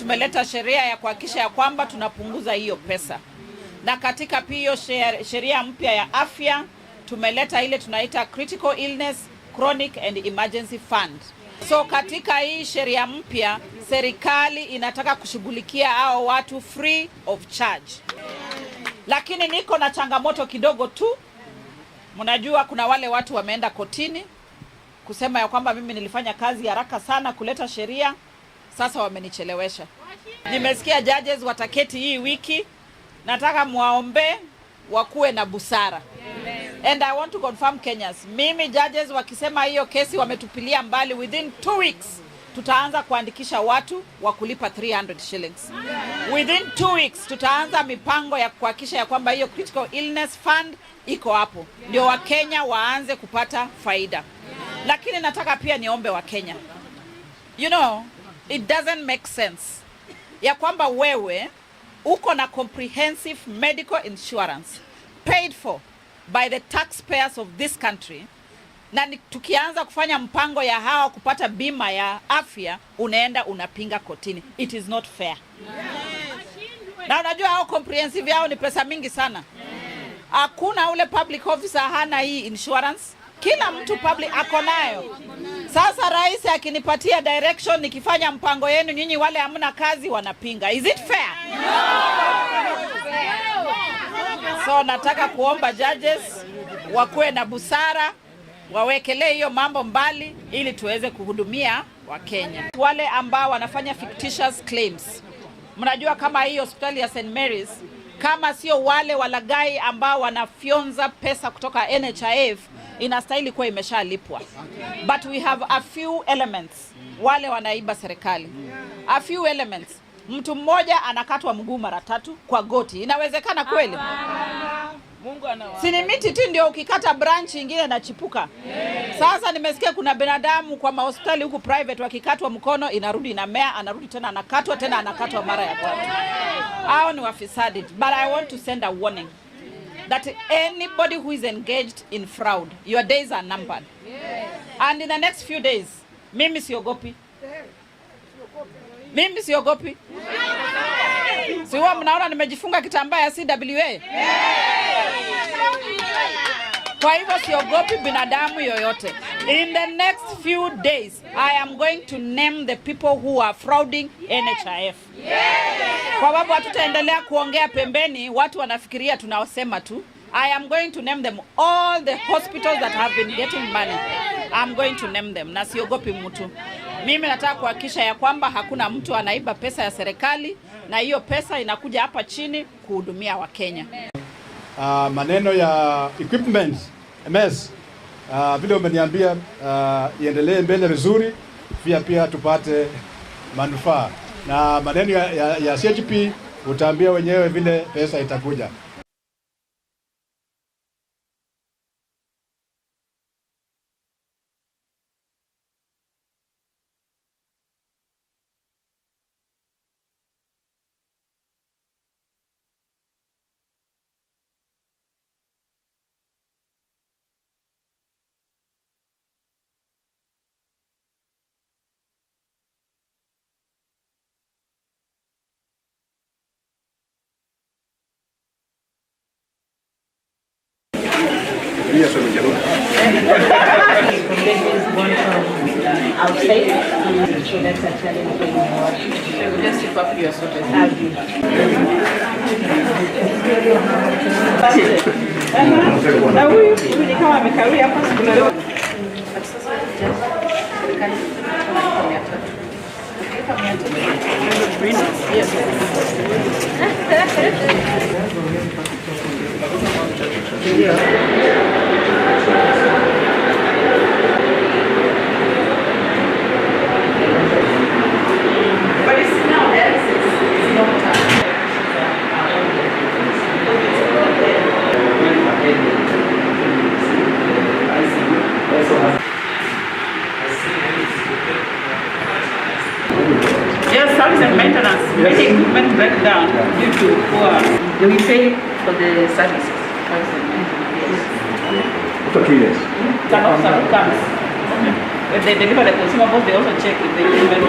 Tumeleta sheria ya kuhakikisha ya kwamba tunapunguza hiyo pesa. Na katika pia sheria mpya ya afya tumeleta ile tunaita Critical Illness, Chronic and Emergency Fund. So katika hii sheria mpya serikali inataka kushughulikia hao watu free of charge. Lakini niko na changamoto kidogo tu. Mnajua kuna wale watu wameenda kotini kusema ya kwamba mimi nilifanya kazi haraka sana kuleta sheria, sasa wamenichelewesha. Nimesikia judges wataketi hii wiki. Nataka muwaombe wakuwe na busara. And I want to confirm Kenyans, mimi judges wakisema hiyo kesi wametupilia mbali, within 2 weeks tutaanza kuandikisha watu wa kulipa 300 shillings. Within 2 weeks tutaanza mipango ya kuhakikisha ya kwamba hiyo Critical Illness Fund iko hapo, ndio Wakenya waanze kupata faida. Lakini nataka pia niombe Wakenya, it doesn't make sense ya kwamba wewe uko na comprehensive medical insurance paid for by the taxpayers of this country, na tukianza kufanya mpango ya hawa kupata bima ya afya unaenda unapinga kotini. It is not fair. Na unajua hao comprehensive yao ni pesa mingi sana. Hakuna ule public officer hana hii insurance. Kila mtu public ako nayo. Sasa rais akinipatia direction nikifanya mpango yenu, nyinyi wale hamna kazi wanapinga. Is it fair? So nataka kuomba judges wakuwe na busara, wawekelee hiyo mambo mbali ili tuweze kuhudumia Wakenya. Wale ambao wanafanya fictitious claims. Mnajua kama hii hospitali ya St Mary's, kama sio wale walaghai ambao wanafyonza pesa kutoka NHIF, inastahili kuwa imeshalipwa. But we have a few elements wale wanaiba serikali. A few elements. Mtu mmoja anakatwa mguu mara 3 kwa goti. Inawezekana kweli? Mungu anawa. Si ni miti tu ndio ukikata branch ingine inachipuka. Sasa nimesikia kuna binadamu kwa mahospitali huku private wakikatwa mkono inarudi inamea, anarudi tena anakatwa tena anakatwa mara ya 3. Hao ni wafisadi. But I want to send a warning that anybody who is engaged in fraud, your days are numbered. And in the next few days, mimi siogopi. Mimi siogopi. Si huwa mnaona nimejifunga kitambaa ya CWA? Kwa hivyo siogopi binadamu yoyote. In the next few days, I am going to name the people who are frauding NHIF. Kwa sababu hatutaendelea kuongea pembeni, watu wanafikiria tunawasema tu. I am going to name them all the hospitals that have been getting money. I'm going to name them. Na siogopi mtu. Mimi nataka kuhakikisha ya kwamba hakuna mtu anaiba pesa ya serikali, na hiyo pesa inakuja hapa chini kuhudumia Wakenya. Maneno ya equipment MS, vile umeniambia, iendelee mbele vizuri, pia tupate manufaa. Na maneno ya CHP utaambia wenyewe vile pesa itakuja. Babies born from outside, so that's a challenge when you are. Just keep up your sources. Na huyu ni kama amekawia hapa siku leo. But it's now dialysis is long term. Yes, service and maintenance. Many equipment breakdown due to poor. Do we pay for the services? Service and maintenance, yes. After 2 years. An officer who comes. When they deliver the consumables, they also check if the equipment.